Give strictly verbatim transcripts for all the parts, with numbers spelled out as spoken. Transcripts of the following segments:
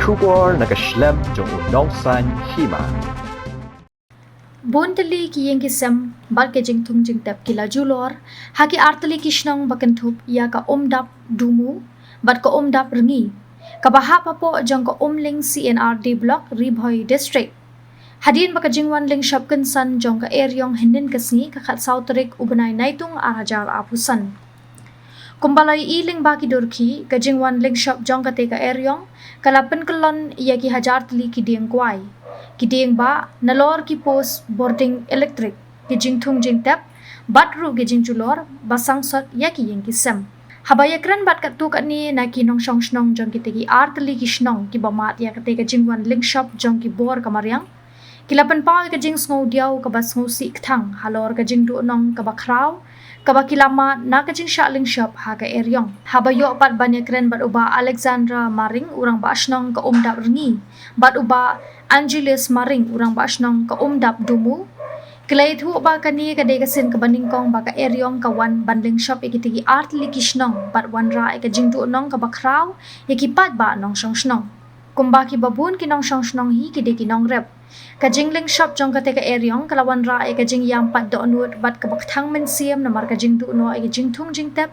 Khubor na ka shlem jong u nongsan hima. Bun tylli ki ïing ki sem bad ki jingthung jingtep ki la julor ha ki artylli ki shnong ba kynthup ïa ka Umdap Dumu bad ka Umdap Rngi, kaba hap hapoh jong ka Umling C and R D Block, Ri Bhoi District, hadien ba ka jingwan lyngshop kynsan jong ka eriong hynnin ka sngi, ka khatsaw tarik u bnai Naitung ar hajar arphew san. Kumba la ïohi lyngba ki durkhih, ka jingwan lyngshop jong kata ka eriong ka la pynkyllon ïa ki hajar tylli ki dieng kwai, ki dieng bah, nalor ki post bording elektrik, ki jingthung jingtep bad ruh ki jingjulor ba sangsot ïa ki ïing ki sem. Haba ïakren bad katto katne na ki nongshong shnong jong kita ki artylli ki shnong kiba mad ïa kata ka jingwan lyngshop jong ki bor ka mariang, ki la pynpaw ïa ka jingsngewdiaw kaba sngewsih kthang halor ka jingduhnong kaba khraw kaba ki la mad na ka jingshah lyngshop ha ka eriong. Haba ïoh pat ban ïakren bad u Bah Alexandra Maring, u rangbah shnong ka Umdap Rngi, bad u Bah Angelus Maring, u rangbah shnong ka Umdap Dumu, ki la ïathuh ba kane ka dei ka sien kaba nyngkong ba ka eriong ka wan ban lyngshop ïa kita ki artylli ki shnong bad wanrah ïa ka jingduhnong kaba khraw ïa ki paidbah nongshong shnong. Kumba kiba bun ki nongshong shnong hi, ki dei ki nongrep. Ka jinglyngshop jong kata ka eriong ka la wanrah ïa ka jingïam pat dohnud bad kaba kthang mynsiem namar ka jingduh noh ïa ka jingthung jingtep,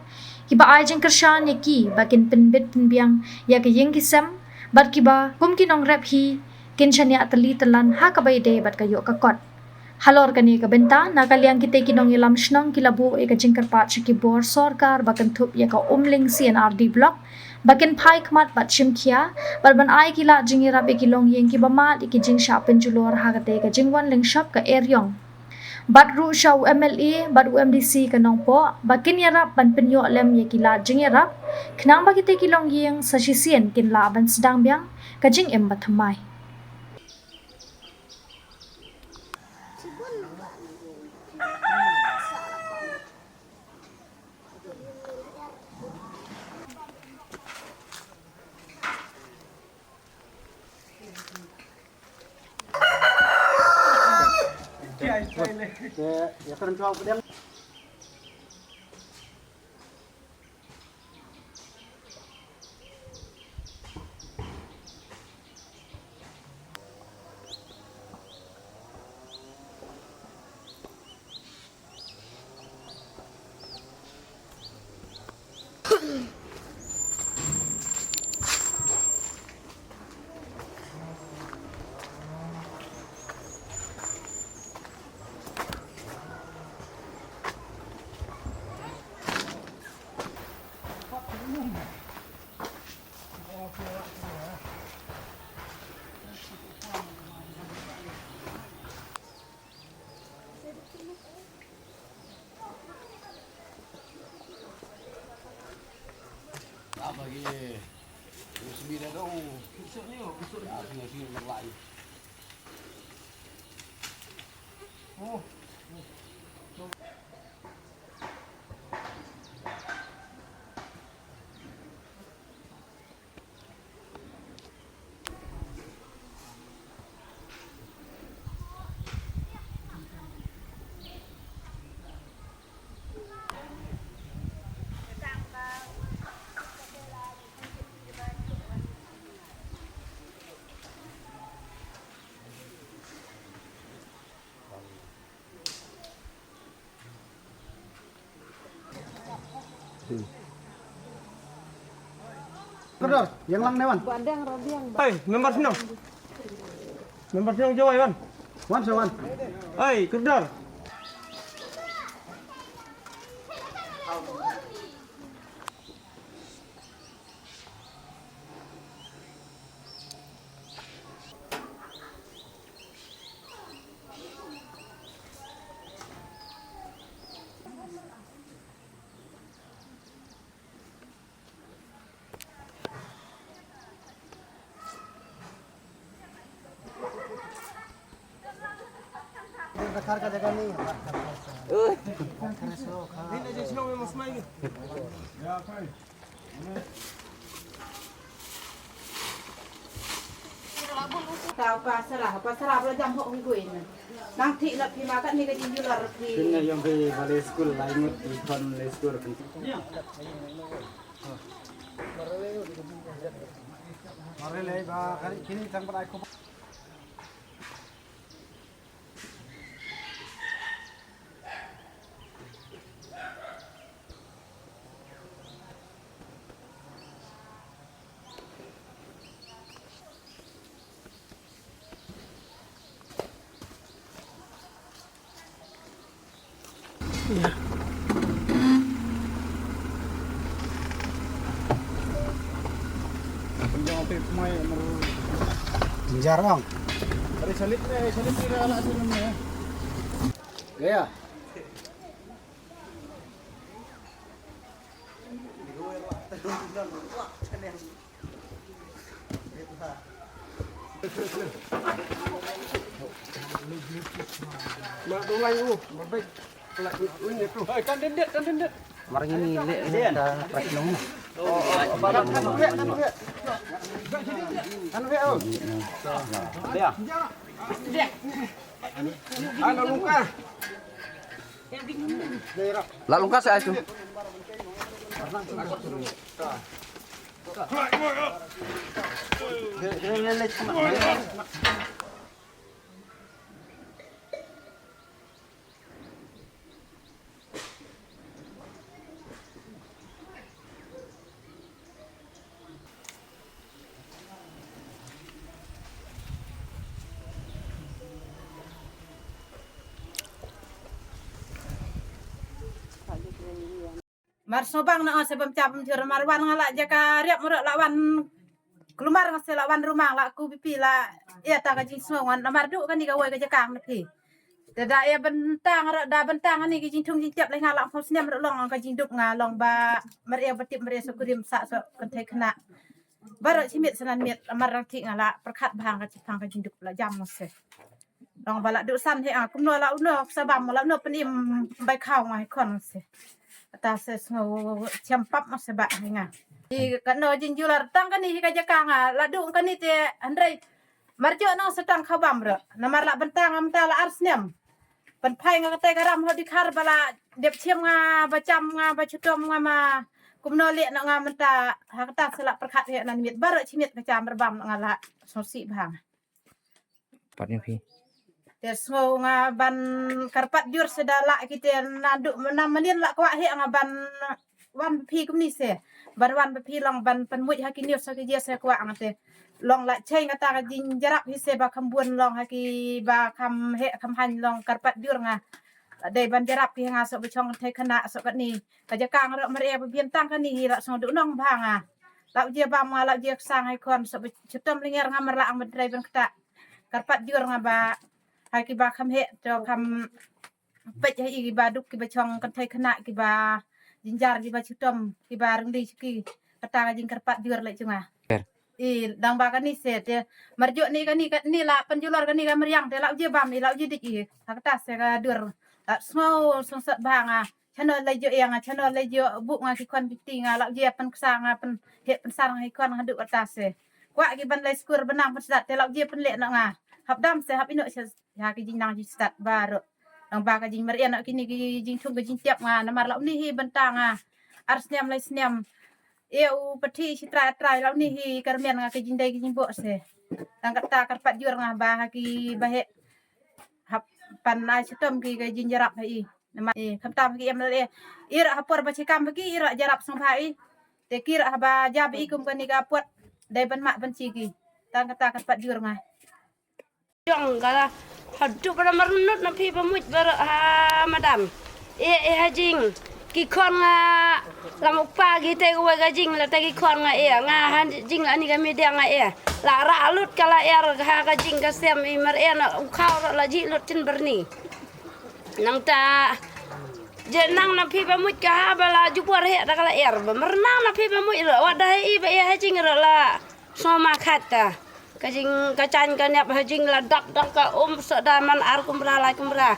kiba ai jingkyrshan ïa ki ba kin pynbit pynbiang ïa ka ïing ki sem bad kiba kum ki nongrep hi kin shaniah tylli tyllan ha kaba ïadei bad ka ïoh ka kot. Halor kane ka bynta, na ka liang kita ki nongïalam shnong ki la buh ïa ka jingkyrpad sha ki bor sorkar ba kynthup ïa ka Umling C and R D Block ba kin phai khmat bad shim khia bad ban ai ki lad jingïarap ïa ki longïing kiba mad ïa ki jingshah pynjulor ha kata ka jingwan lyngshop ka eriong. Bad ruh sha u M L A bad u M D C ka Nongpoh ba kin ïarap ban pynïoh lem ïa ki lad jingïarap, khnang ba kita ki longïing sa shisien kin lah ban sdang biang ka jingim bathymmai. Kordor, ïeng lang ne wan. Hai, member shnong. Member shnong Jowai wan. Wan sa wan. Hai, kordor. रखने का जगह नहीं है। Tau pa sara, pa sara bla jam ho hung kui na. Nang thi la phi ma kat ni ka jing jular phi. Phin na yong phi bale school, lai ngut phi kon le school phin. Jar bang. Gaya. Mar ngin ïa leh leh da prak nong. Lah lungka sa ai tu. Mar sngewbang na ong sa bam cham jur mar wan nga la jaka riap murok la wan kulmar nga sa la wan rumang la ku bipi la ïa ta ka jingsngew ngan namar du kani ka wei ka jaka nga phi. Te da ïa bentang ro da bentang ani ki jingthung jingtiap le nga la kham snem ro long ka jingdup nga long ba mar ïa ba tip mar ïa sa kurim sa so kan thai khna. Baroh shi miet sa nan miet, lamar rang thik nga la pyrkhat bha nga ka jingpang ka jingdup la jam nga se. Long ba la duh san he a kumno la uno sa bam la uno pynim bai khaw nga he khon nga se. Ata se sngew chiam pap nga se ba he nga. Hi ka no jingjular tang kani hi ka jaka nga la duh kani te hynrei mar jo nang sa tang khaw bam ro. Namar la bentang nga mynta la ar snem. Pynphai nga katai ka ram ha Dkhar ba la dep chiam nga ba cham nga ba chitom nga ma kumno leh na nga mynta ha kata sa la pyrkhat he nan miet baroh shi miet ka cham rbam nga la sngewsih bha nga. Pat ïa phi. Te sngew nga ban kyrpad jur sa da la kite na du na manin la kwah he nga ban wan phi kumni se. Ban wan phi long ban pynmuj ha ki news ha ki jia se kwah nga te. Long la chei nga ta ka jingjarap hi se ba kham bun long ha ki ba kham he kham han long kyrpad jur nga. Dei ban jarap ki nga sok ba chong thai khana sok kani. Ka jaka nga rok mare ba bian tang kani hi la song du nong bha nga. Lau jia bam nga lau jia ksang hai khon sok ba chitom linger nga mar la ang ban trei ban kata. Kyrpad jur nga ba hai ki ba kham he to kham peit hai ki ba duk ki ba chong kan thai khana ki ba jinjar ki ba chitom ki ba rengdi ki kata ka jingkyrpad jur le chunga. I dang ba kani se te marjuk ni kani kani la penjulor kani ka meriang te lau je bam i lau je dik i ha kata se ka dur la sngew sungsat ba nga chano le jo yang chano le jo bu nga ki kon ki ti nga lau je pen ksa nga pen he pen sar nga ki kon nga duk kata se kwah ki ban le skur benang pen sat te lau je pen le na nga hap dam se hap ino se ha ki jingnang jingstad baroh. Nang ba ka jingmerian kini ki jingthung ki jingtiap nga namar lau ni hi benta nga ar snem lai snem. Ïa u pathi shi trai trai lau ni hi kyrmen nga ki jingdei ki jingbok se. Tang kata kyrpad jur nga ba ha ki ba he hap pan ai chitom ki ka jingjarap ha i. Namar i khamtam ki em le i ra ha por ba chikam ba ki i ra jarap song ba i. Te ki ra ha ba jab i kum kani ka pot dei ban mak ban chi ki. Tang kata kyrpad jur nga. Jong ka la haduh pada mernut na phi ba muj baroh ha madam. E e ha jing ki khon nga lam upa ki te wai ka jing la te ki khon nga e nga ha jing ani ka media nga e la ra lut ka la er ha ka jing ka sem i mer e na u khaw ro la ji lut tin berni. Nang ta je nang na phi ba muj ka ha ba la jubor he da ka la er ba mer nang na phi ba muj ro wa da i ba e ha jing ro la. Sngewma khat ta ka jing ka chan ka niap ha jing la dap dap ka um sa da man ar kumra lai kumra.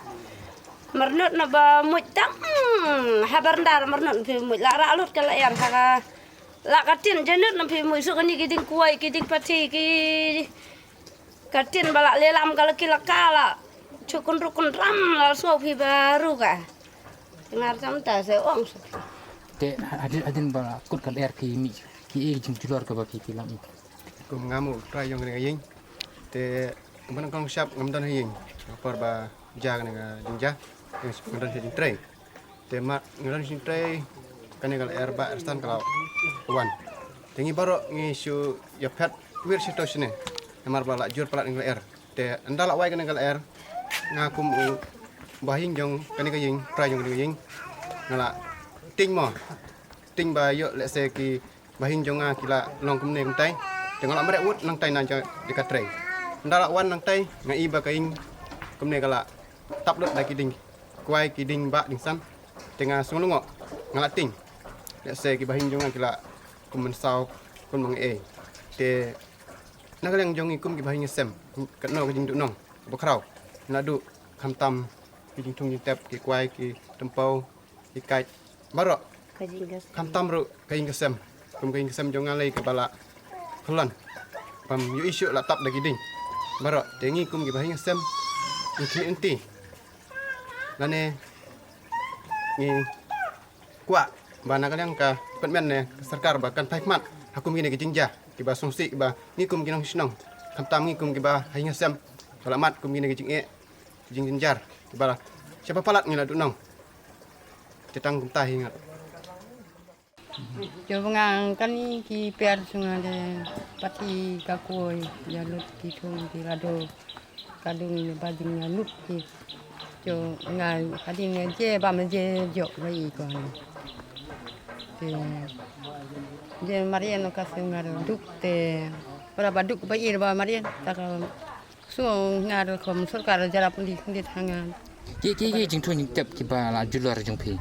Mernut na ba muj tang ha barndar mernut phi muj la ra lut ka la er ha ka la ka tin janut na phi muj su ka ni ki ding kuai ki ding pati ki ka tin ba la lelam ka la ki la ka la chukun rukun ram la so phi ba ru ka ngar tam ta se ong su. Te hadin hadin ba kut ka la er ki mi ki e jing julor ka ba ki ki lam. Kum nga mo u trai jong kane ka ïing. Te kumba nang kong shap ngam don ha ïing. Por ba ja kane ka jingjia. Nga don ha jingtrei. Te ma nga don jingtrei kane ka lyer ba er san ka la wan. Te ngi baroh ngi shu ïaphet wir shu to shine. Namar ba la jur palat ngi ka lyer. Te ynda la wai kane ka lyer nga kum u bahaïing jong kane ka ïing, trai jong kane ka ïing. Nga la tieng mo. Tieng ba ïoh lehse ki bahaïing jong nga ki la long kumne kumtai. Te nga la mareh wut nangtai na jaka trei. Ynda la wan nangtai nga i ba ka ïing kumne ka la tap lut da ki dieng kwai ki dieng bah dieng san. Te nga sngew lyngngoh nga la tieng. Lehse ki bahaïing jong nga ki la kum mynsaw kum nang ei. Te na ka liang jong ngi kum ki bahaïing sem katno ka jingduhnong ba khraw. Naduh khamtam ki jingthung jingtep ki kwai ki tympew ki kait baroh. Khamtam ruh ka ïing ka sem kum ka ïing ka sem jong nga lei kaba la khlon. Bam ïohi shuh la tap da ki dieng baroh. Te ngi kum ki bahaïing sem ngi khmih lynti lane ngi kwah ba na ka liang ka department ne ka sorkar ba kan phai khmat ha kum kine ki jingjia kiba sngewsih kiba ngi kum ki nong shnong khamtam ngi kum kiba ha ïing ha sem ba la mat kum kine ki jingeh ki jingjynjar kiba la shaba palat ngi la duhnong. Te tang kumta hi nga. Jong nga kani ki per sunga de pati ka koi ya lut ki thung ki lado ka dung ne ba jing ya lut ki. Jo nga hading je ba me je jok ba i ko. Te je Marian ka sunga duk te para ba duk ba i ba Marian ta ka Sngewbha nga rukom sorkar jarap ndi ndi thangan. Ki ki ki jingthung jingtep kiba la julor jong phi.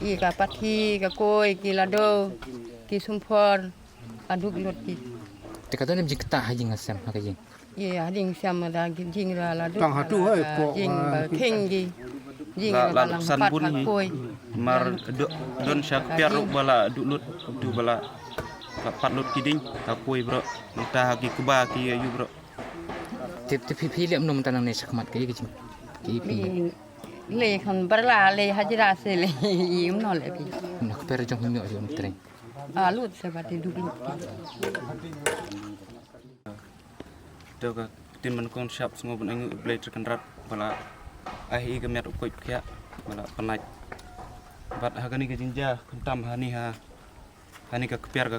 Ki ka pathi ka koi ki lado ki sumphor aduk lut ki. Te ka don jingkata ha jing sem ha ka jing. Ye ha jing sem da jing ra lado. Tang hatu hai ko jing ba kheng ki. Jing la la luksan bun hi. Mar don sha kpiar ruk bala duk lut tu bala ka pat lut ki ding ka koi bro. Nta ha ki kba ki yu bro. Tip tip phi phi lem nom tanang ne shakmat ka ye ki jing. Ki phi. Le khon barla le hajira se le im no le phi. Na kper jong nyo jong treng. A lut se ba ti duk lut. To ka tin man kon shap sngo ban angu blai trek kan rat bala. Ai i ka met u koit khia bala panai. Bat ha kani ka jinja kuntam hani ha. Hani ka kpiar ka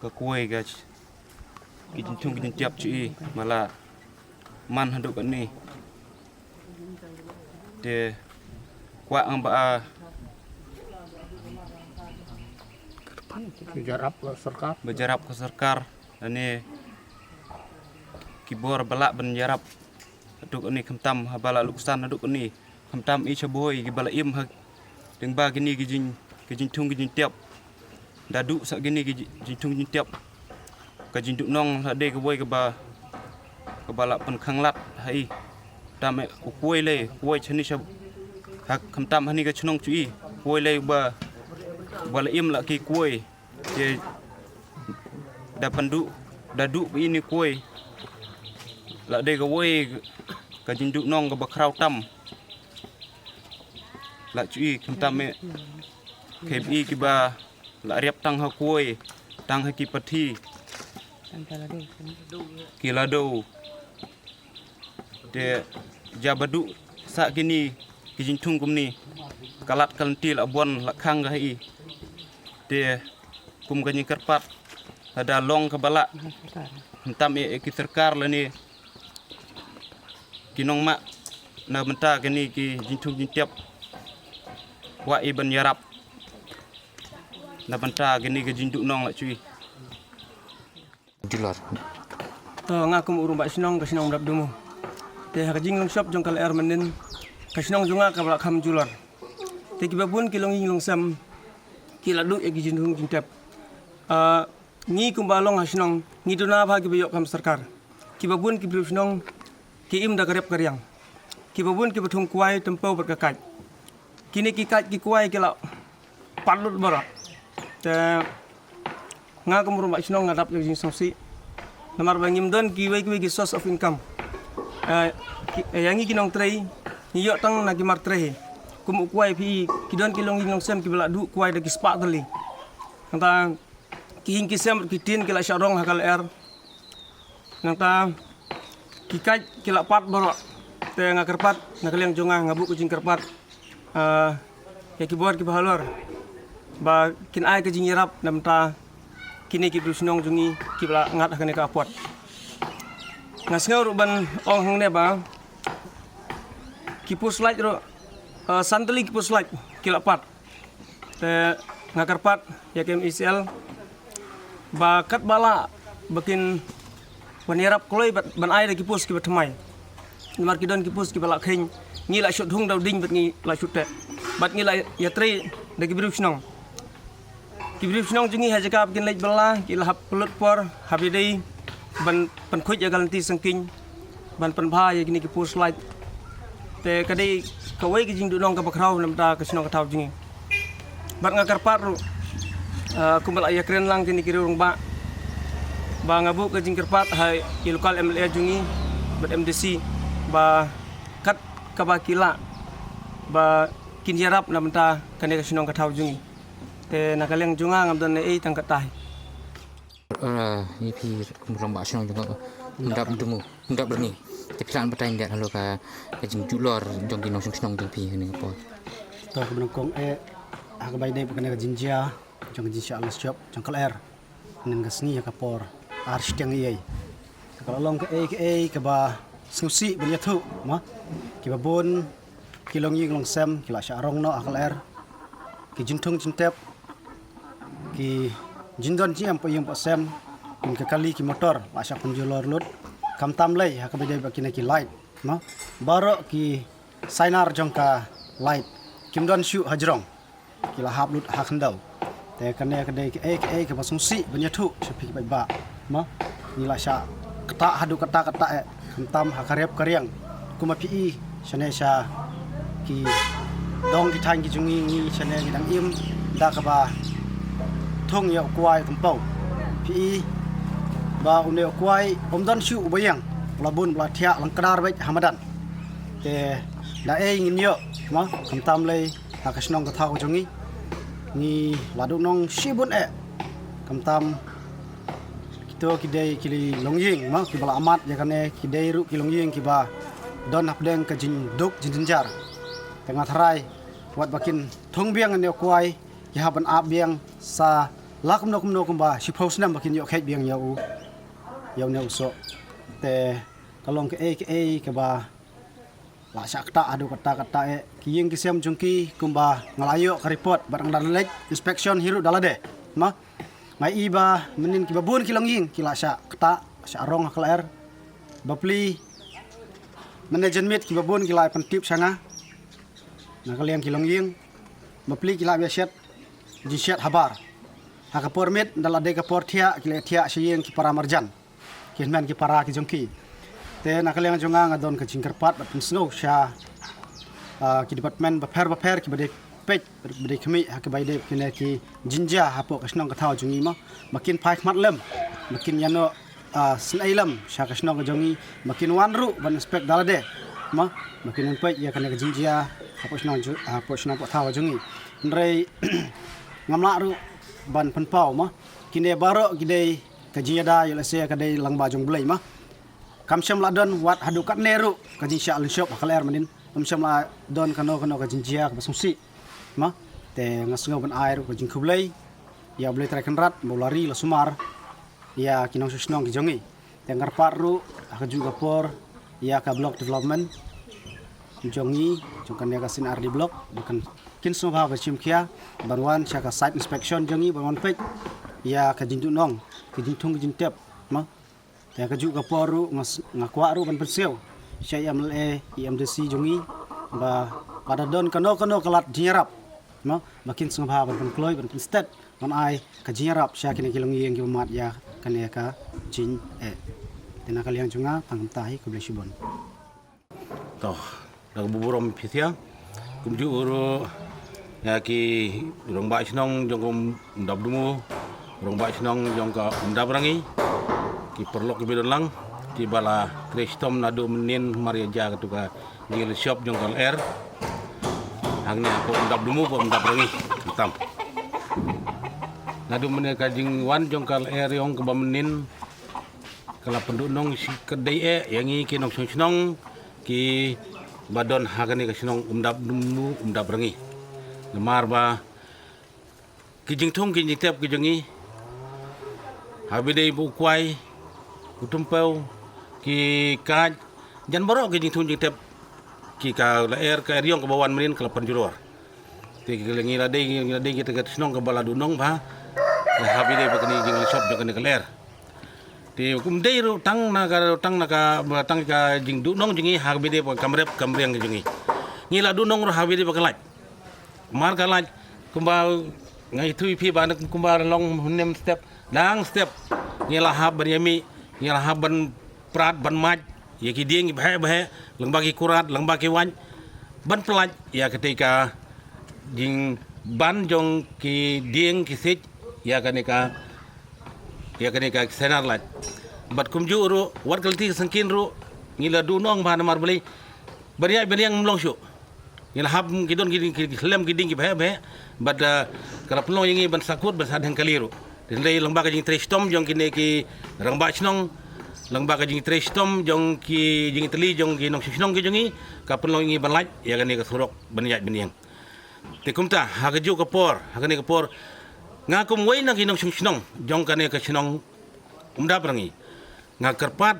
ka kuai ka ki jingthung ki jingtiap chi i mala man haduk ani. Te kwah ang ba a jarap ka sorkar ba jarap ka sorkar ani ki bor balak ban jarap haduk ani khamtam ha bala luksan haduk ani. Khamtam i sha bhoi ki bala im ha ding ba kini ki jing ki jingthung ki jingtiap. Da du sa kini ki jingthung jingtiap. Ka jingdu nong ha dei ka bhoi ka ba ka bala pen khanglat ha i. Tam e u kuai le kuai chani sha ha khamtam hani ka chnong chu i kuai le ba bala im la ki kuai. Te da pandu da du ini kuai la dei ka woi ka jingdu nong ka ba khraw tam. La chui khamtam e khebi ki ba la riap tang ha kuai tang ha ki pathi ki la do. Te ja ba du sa kini ki jingthung kumni ka lat ka lynti la buan la khang ka hi. Te kum ka jingkyrpad lada long ka bala hyntam e ki sorkar lane ki nongma na bynta kini ki jingthung jingtiap wa i ban yarap na bynta kini ki jingdu nong la chui. Julor. To nga kum urum ba shnong ka shnong mrap dumu. Te ha ka jinglong shop jong ka la er manin ka shnong jong nga ka bala kham julor. Te ki babun ki long ing long sem ki la du e ki jinghung jingtep. Ah, ngi kum ba long ha shnong ngi duna ba ki ba yok kam sorkar. Ki babun ki bru shnong ki im da ka rep ka riang. Ki babun ki ba thung kwai tempo ber ka kaj. Kini ki kaj ki kwai ki la pat lut bora. Te nga kum ruh ba shnong nga dap jing song si. Namar ba ngim don ki wei ki wei ki source of income. Eh, ki, eh, yang ngi ki nong trei ngi yok tang na ki mar trei. Kum u kwai phi ki don ki long ing long sem ki bala du kwai da ki spak dali. Nta Ki ïing ki sem ki tin ki la shah rong ha ka lyer. Nangta ki kait ki la pat baroh. Te nga kyrpad na ka liang jong nga, nga buh ka jingkyrpad ïa ki bor ki bahalor ba kin ai ka jingïarap na bynta kine ki briew shnong jong ngi kiba la ngat ha kane ka apot. Nga sngew ruh ban ong hangne ba ki post light ruh, san tylli ki post light ki la pat. Te nga kyrpad ïa ka M E C L ba katba lah ba kin wan ïarap kloi ban ai da ki post kiba thymmai. Namar ki don ki post kiba la kheiñ, ngi la shu dhung da u dieng bad ngi la shu teh bad ngi la ïatrei da ki briew shnong. Ki briew shnong jong ngi ha jaka ba kin leit bylla ki la hap pynlut por haba dei ban pynkhuid ïa ka lynti sangkiñ ban pynbha ïa kine ki post light. Te ka dei kawei ka jingduhnong kaba khraw na bynta ka shnong ka thaw jong ngi. Bad nga kyrpad ruh kumba la ïakren lang kine ki riew rangbah ba nga buh ka jingkyrpad ha i local M L A jong ngi bad M D C ba kat kaba ki lah ba kin ïarap na bynta kane ka shnong ka thaw jong ngi. Te na ka liang jong nga ngam don ei tang katei. Ïa phi kum rangbah shnong jong ka Umdap Dumu, Umdap Rni. Te phi lah ban batai ïa ngi halor ka jingjulor jong ki nongshong shnong jong phi ha kane ka por. To, kaba nyngkong eh ha kaba ïadei bad kane ka jingjia jong ka jingshah lynshop jong ka lyer. Hynnin ka sngi ha ka por ar shiteng eiei. Ka la long kaei kaei kaba sngewsih ban ïathuh ma kiba bun ki longïing longsem ki la shah rong noh ha ka lyer. Ki jingthung jingtep, ki jingdon jingem poh ïing poh sem, ki kali ki motor la shah pynjulor lut. Khamtam lei ha kaba ïadei bad kine ki light ma baroh ki sainar jong ka light kim don shuh hajrong, ki la hap lut ha khyndew. Te kane ka dei kaei kaei kaba sngewsih ban ïathuh sha phi ki paidbah ma ngi la shah ktah haduh katta katta eh khamtam ha ka rep ka riang. Kumba phi i shane sha ki dong ki thaiñ ki jong ngi, ngi shane ngi dang im da kaba thung ïa u kwai u tympew. Phi i ba une u kwai um don shuh uba ïeng, u la bun ba la thiah lyngkdar beit ha madan. Te da ei ngin ïoh ma khamtam lei ha ka shnong ka thaw jong ngi. Ngi la duhnong shibun eh khamtam kito ki dei ki longïing ma kiba la amat ïa kane, ki dei ruh ki longïing kiba don hapdeng ka jingduk jingjynjar. Te nga tharai wat ba kin thung biang ïa une u kwai ki hap ban ap biang sa la kumno kumno kumba shiphew snem ba kin ïoh kheit biang ïa u ïa une u soh. Te ka long kaei kaei kaba la shah ktah haduh katta katta eh ki ïing ki sem jong ki kumba nga la ïoh ka report bad nga la leit inspection hi ruh da lade ma. Nga i ba mynnin kiba bun ki longïing ki la shah ktah shah rong ha ka lyer. Bapli mynne janmiet kiba bun ki la pyntip sha nga na ka liang ki longïing. Bapli ki la ïa shet jingshet habar ha ka por miet da la dei ka por thiah ki la thiah sha ïing ki para marjan. Ki hynmen ki para ki jong ki. Te na ka liang jong nga nga don ka jingkyrpad bad pynsngew sha ki department bapher bapher kiba dei peit ba dei khmih ha kiba dei kine ki jingjia hapoh ka shnong ka thaw jong ngi ma ba kin phai khmat lem ba kin ïa noh sngewlem sha ka shnong ka jong ngi ba kin wan ruh ban inspect da lade ma ba kin wan peit ïa kane ka jingjia hapoh shnong hapoh shnong poh thaw jong ngi. Hynrei ngam lah ruh ban pynpaw ma kine baroh ki dei ka jingïada ïa lehse ka dei lang ba jong Blei ma. Kam shym la don wat haduh katne ruh ka jingshah lynshop ha ka lyer mynnin. Kam shym la don kano kano ka jingjia kaba sngewsih ma. Te nga sngew ban ai ruh ka jingkhublei ïa U Blei Trai Kynrad ba u la ri la sumar ïa ki nongshong shnong ki jong ngi. Te nga kyrpad ruh ha kajuh ka por ïa ka block development jong ngi jong kane ka Senior R D block ba kan kin sngewbha ba shim khia ban wan sha ka site inspection jong ngi ban wan peit ïa ka jingduhnong ka jingthung ka jingtep ma. Te ha kajuh ka por ruh nga kwah ruh ban pynsngew sha i M L A i M D C jong ngi ba lada don kano kano ka lad jingïarap ma ba kin sngewbha ban pynkloi ban pynsted ban ai ka jingïarap sha kine ki longïing kiba mad ïa kane ka jingeh. Te na ka liang jong nga tang kumta hi, khublei shibun. To, da kaba burom phi thiah. Kumjuh ruh ïa ki rangbah shnong jong ka Umdap Dumu, rangbah shnong jong ka Umdap Rangi, ki paralok kiba don lang kiba la trei shitom naduh mynnin mar ïa jia katu ka jingïalynshop jong ka lyer hangne hapoh Umdap Dumu bad Umdap Rangi. Khamtam Naduh mynne ka jingwan jong ka lyer riong kaba mynnin ka la pynduhnong shi ka dei eh ïa ngi ki nongshong shnong kiba don ha kane ka shnong Umdap Dumnu Umdap Rangi. Namar ba ki jingthung ki jingtep ki jong ngi ha ba dei ba u kwai, u tympew, ki kaj, jan baroh ki jingthung jingtep ki ka lyer ka riong kaba wan mynnin ka la pynjulor. Te ki la ngi la dei ngi la dei kita ka shnong kaba la duhnong bha. La ha ba dei ba kane jinglynshop jong kane ka lyer. Te kum dei ruh tang na ka tang na ka tang ka jingduhnong jong ngi ha ba dei ba ka kamrep kamriang jong ngi. Ngi la duhnong ruh ha ba dei ba ka lait. Mar ka lait kumba ngai thui phi ba kumba long nem step dang step. Ngi la hap ban ïa mih, ngi la hap ban prat ban maj ïa ki dieng ki bheh bheh, lyngba ki kurat, lyngba ki waiñ, ban pynlait ïa katei ka jingban jong ki dieng ki siej ïa kane ka ïa kane ka senar lait. Bad kumjuh ruh wat ka lynti ka sangkin ruh ngi la duhnong bha namar balei ban ïaid ban ïeng ym long shuh. Ngi la hap ki don ki ding ki slem ki ding ki bheh bheh bad ka la pynlong ïa ngi ban sakut ban sa dheng kali ruh. Te hynrei lyngba ka jingtrei shitom jong kine ki rangbah shnong, lyngba ka jingtrei shitom jong ki jingtylli jong ki nongshong shnong ki jong ngi, ka pynlong ïa ngi ban lait ïa kane ka surok ban ïaid ban ïeng. Te kumta ha kajuh ka por ha kane ka por nga kum uwei na ki nongshong shnong jong kane ka shnong Umdap Rangi nga kyrpad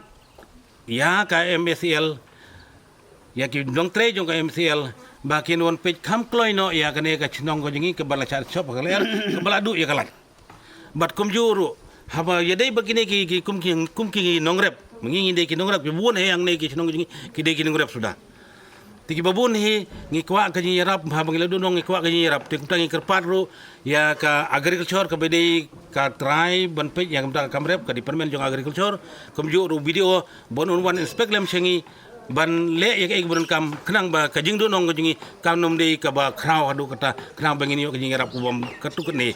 ïa ka M S L, ïa ki nongtrei jong ka M S L ba kin wan peit kham kloi noh ïa kane ka shnong ka jong ngi kaba la shah shop ka lyer kaba la duh ïa ka lait. Bad kumjuh ruh haba ïa dei ba kine ki ki kum ki kum ki nongrep, ngi ngi dei ki nongrep, ki bun hi hangne ki shnong jong ngi ki dei ki nongrep suda. Te kiba bun hi ngi kwah ka jingïarap, haba ngi la duhnong ngi kwah ka jingïarap. Te kumta ngi kyrpad ruh ïa ka agriculture kaba dei ka trai ban peit ïa kumta ka kamrep ka department jong agriculture, kumjuh ruh B D O ban un wan inspect lem sha ngi ban leh ïa kaei kaba donkam khnang ba ka jingduhnong ka jong ngi kan ym dei kaba khraw haduh katta khnang ba ngin ïoh ka jingïarap u bym katto katne.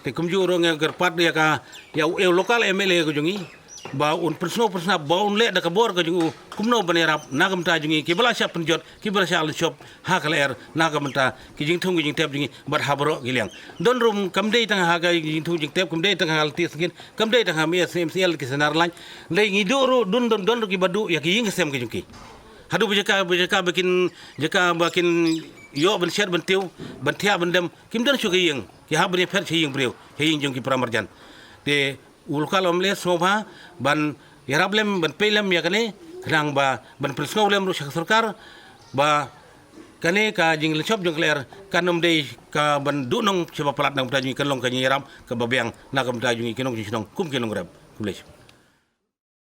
Te kumjuh ruh nga kyrpad ïa ka ïa u local M L A ka jong ngi ba un pynsngew pynsnap ba un leh da ka bor ka jong u kumno ban ïarap na ka bynta jong ngi kiba la shah pynjot kiba la shah lynshop ha ka lyer na ka bynta ki jingthung ki jingtep jong ngi bad ha baroh ki liang. Don ruh kam dei tang ha ka jingthung jingtep, kam dei tang ha lynti sangkin, kam dei tang ha M S M C L ki senar lait. Dei ngi duh ruh don don don ruh kiba duh ïa ki ïing ki sem ki jong ki. Haduh ba jaka ba jaka ba kin jaka ba kin ïoh ban shet ban tiew ban thiah ban dem kim don shuh ki ïing, ki hap ban ïapher sha ïing briew, sha ïing jong ki para marjan. Te u local M L A sngewbha ban ïarap lem ban peit lem ïa kane khnang ba ban pynsngew lem ruh sha ka sorkar ba kane ka jinglynshop jong ka lyer kan ym dei ka ban duhnong shaba palat na ka bynta jong ngi, kan long ka jingïarap kaba biang na ka bynta jong ngi ki nongshong shnong kum ki nongrep. Khublei.